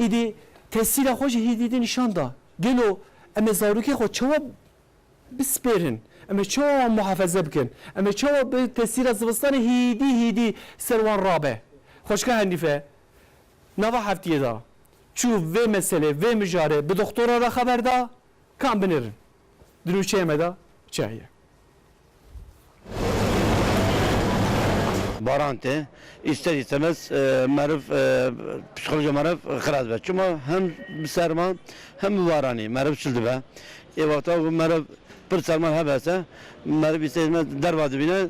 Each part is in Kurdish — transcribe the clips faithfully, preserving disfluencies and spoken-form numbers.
Îdî tesîra xwe jî hêdî de nîşan da. Gelo em ê zarokê xwe çawa bispêrin? Em ê çawa wan muhafeze bikin? Em ê çawa bi tesîra zivistanê hêdî hêdî ser wan rabe? Xweşka Henîfe, nava heftiyê de çû vê meselê, vê mijarê bi doxtora re xeber da, kan binêrin. Di nûçeyê me de çi heye? Baran tê, ister istemez, e, meriv, e, psîkolojiya meriv xirab dibe. Çima hem bi serma hem bi baranî meriv çil dibe. Ê wexta ku meriv pir serma hebe se, meriv ister istemez derva dibîne,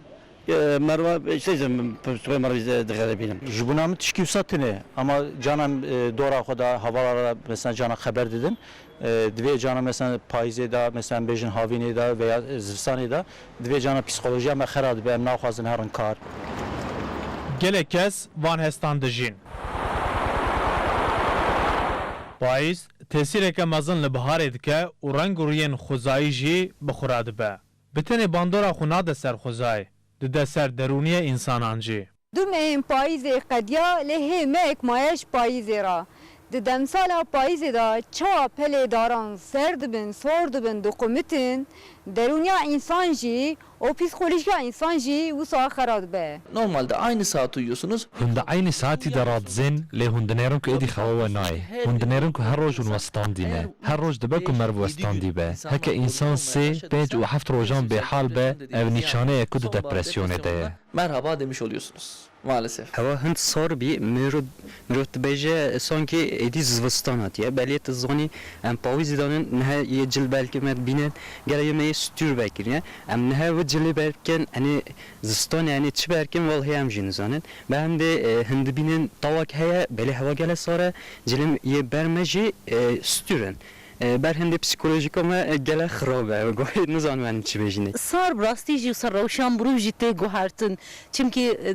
e, meriva ister istemez psîkolojiya meriv dixeribîne. Ji bona min tişkî wisa tune, ama cana, e, dora xwe de, hevala re, mesela cana xeber didin. E, di vê cana, mesela payîzê de, mesela em bêjin havînê de veya zivistanê de, di vê cana psîkolojiya me xera dibe, em naxwazin herin kar. Gelek kes van hestan dijîn. Payîz tesîreke mezin li biharê dike û reng û riyên xwezayî jî bi xwe re dibe. Bi tenê bandora xwe nade ser xwezayê, dide ser derûniyê însanan jî. Du mehên payîzê qediya, lê hê mehek maye ji payîzê re. Di demsala payîzê de çawa pelê daran ser dibin, sor dibin, dixumitin, derûniya însan jî û psîkolojiya însan jî wisa xera dibe. Normalde aynı saat uyuyorsunuz. Hûn di eynî saetî de radizên, lê hûn dinêrin ku êdî xewa we nayê. Hûn dinêrin ku her roj hûn westandî ne. Her roj dibe ku meriv westandî be. Heke însan sê, pênc û heft rojan bêhal be, ev nîşaneyek ku di depresyonê de ye. Merhaba demiş oluyorsunuz maalesef. Hewa hin sar bî, mirov, mirov dibêje, sankî êdî zivistan hatiye. Belê tu zanî, em pawîzî danin, nihe yê cil belkî me dibînin, gele yê me yê stûr vekirine. Em nihe wê cilê berkin, enê zistanê, enê çi berkin, wellahî em jî nizanin. Be hem dê, e, hin dibînin tawak heye, belê hewa gele sar e, cilê yê ber me jî, e, stûr in. E, berhemdê psîkolojîka me, e, gelek xirab e. Guhê nizanim em çi bêjinê. Sar bi rastî jî ser rewşa mirov jî tê guhertin. Çimkî, e,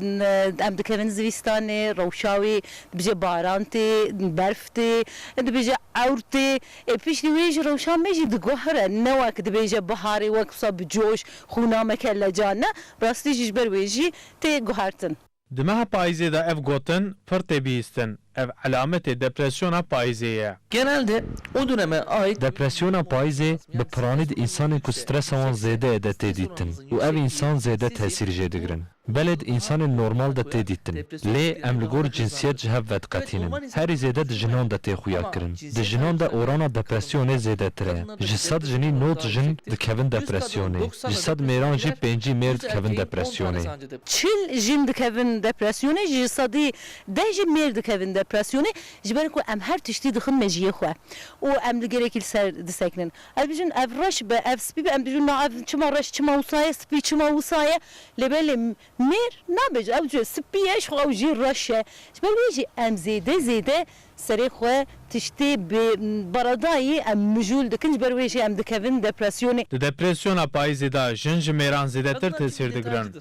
em dikevin zivistanê, rewşa wê dibêje baran tê, berf tê, dibêje ewr tê. E, piştî wê jî rewşa me jî diguhere. Ne wek dibêje biharê wek wisa bi coş, xûna me keleca. Ne, bi rastî jî ji ber wê jî tê guhertin. Di meha payîzê de ev gotin pir tê bihîstin, ev elametê depresyona payîzê ye. Genelde o döneme ait. Depresyona payîzê bi piranî di însanên ku stresa wan zêde ye de tê dîtin û ev însan zêde tesîr jê digirin. Belê di însanên normal de tê dîtin. Lê em li gor cinsiyet ji hev vediqetînin. Herî zêde di jinan de tê xuya kirin. Di jinan de orana depresyonê zêdetir e. Ji sed jinî nod jin dikevin depresyonê. Ji sed mêran jî pêncî mêr dikevin depresyonê. Çil jin dikevin depresyonê, ji sedî deh jî mêr dikevin depresyonê, ji ber ku em her tiştî dixin mejiyê xwe û em li gelekî li ser disekinin. Ez bijin ev reş be, ev spî be, em bijin na ev çima reş, çima wisa ye, spî çima wisa ye, lê belê mêr nabe, ew jî spî ye, ji xwe ew jî reş e. Ji ber wê jî em zêde zêde serê xwe tiştê bi beredayî em mijûl dikin, ji ber wê jî em dikevin depresyonê. Di depresyona payîzê de jin ji mêran zêdetir tesîr digirin.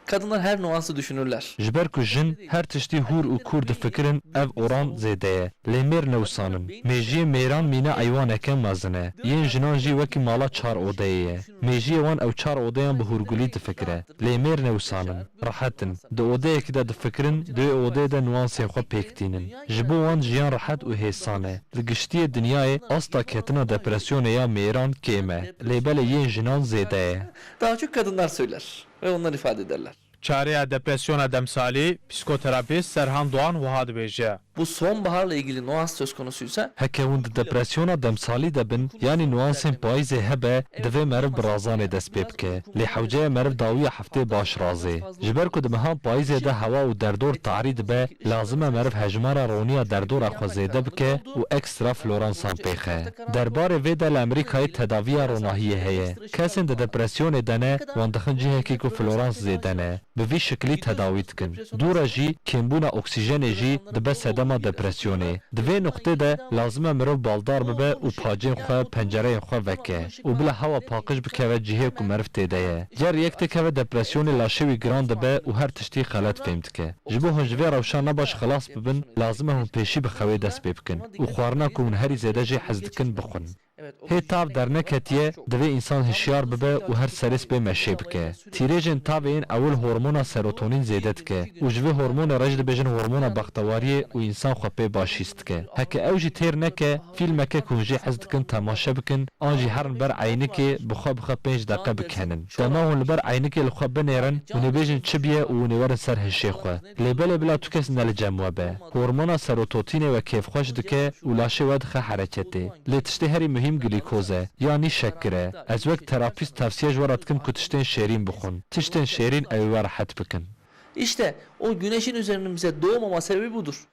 Kadınlar her nuansı düşünürler. Ji ber ku jin her tiştî hûr û kûr difikirin, ev oran zêde ye. Lê mêr ne wisan in. Mêjiyê mêran mîna eywaneke mezin e. Yên jinan jî wekî mala çar odeyê ye. Mêjiyê wan ew çar odeyan bi hûrgulî difikire. Lê mêr ne wisan in. Rehet in. Di odeyekî de difikirin, di wê odeyê de nuansên xwe pêk tînin. Ji bo wan jiyan rehet û hêsan e. Li giştiyê dinyayê asta ketina depresyonê ya mêran kêm e. Lê belê yên jinan zêde ye. Daha çok kadınlar söyler ve onlar ifade ederler. Çareya depresyona demsalî, psîkoterapîst Serhan Doğan wiha dibêje. Bu sonbaharla ilgili nuans söz konusuysa. Heke hûn di depresyona demsalî de bin, yanî nuansên payîzê hebe, divê meriv bi razanê dest pê bike. Lê hewce ye meriv dawiya heftê baş razê. Ji ber ku di mehan payîzê de hewa û derdor tarî dibe, lazim e meriv hejmara roniya derdora xwe zêde bike û ekstra floransan pêxe. Derbarê vê de li Amerîkayê tedaviya ronahiyê heye. Kesên di depresyonê de ne, wan dixin cihekî ku florans zêde ne. Bi vî şikilî tedawî dikin. Dû re jî kêmbûna oksîjenê jî dibe sedema depresyonê. Di vê nuqtê de lazim e mirov baldar bibe û pacên xwe, pencereyên xwe veke û bila hewa paqij bikeve cihê ku meriv tê de ye. Ger yek têkeve depresyonê, laşê wî giran dibe û her tiştî xelet fêm dike. Ji bo hûn ji vê rewşa nebaş xilas bibin, lazim e hûn pêşî bi xewê dest pê bikin û xwarina ku hûn herî zêde jê hez dikin bixwin. Hê tav derneketiye, divê însan hişyar bibe û her serê spê meşê bike. Tîrêjên tavê yên ewil hormona serotonîn zêde dike û ji vê hormonê re jî dibêjin hormona bextewariyê û însan xwe pê baş hîs dike. Heke ew jî têr neke, fîlmeke ku hûn jê hez dikin temaşe bikin, an jî herin ber eynikê bi xwe bi xwe pênc deqe bikenin. Dema hûn li ber eynikê li xwe binêrin, hûn ê bêjin çi biye û hûn ê werin ser hişê xwe. Lê belê bila tu kes ne li cem we be. Hormona serototînê we kêfxweş dike û laşê we dixe hereketê. Lê tiştê herî muhîm glîkoz e, yanî şekir e. Ez wek terapîst tavsiye ji we re dikim ku tiştên şêrîn bixwin. Tiştên şêrîn ew ê we rehet bikin. İşte o güneşin üzerinin bize doğmama sebebi budur.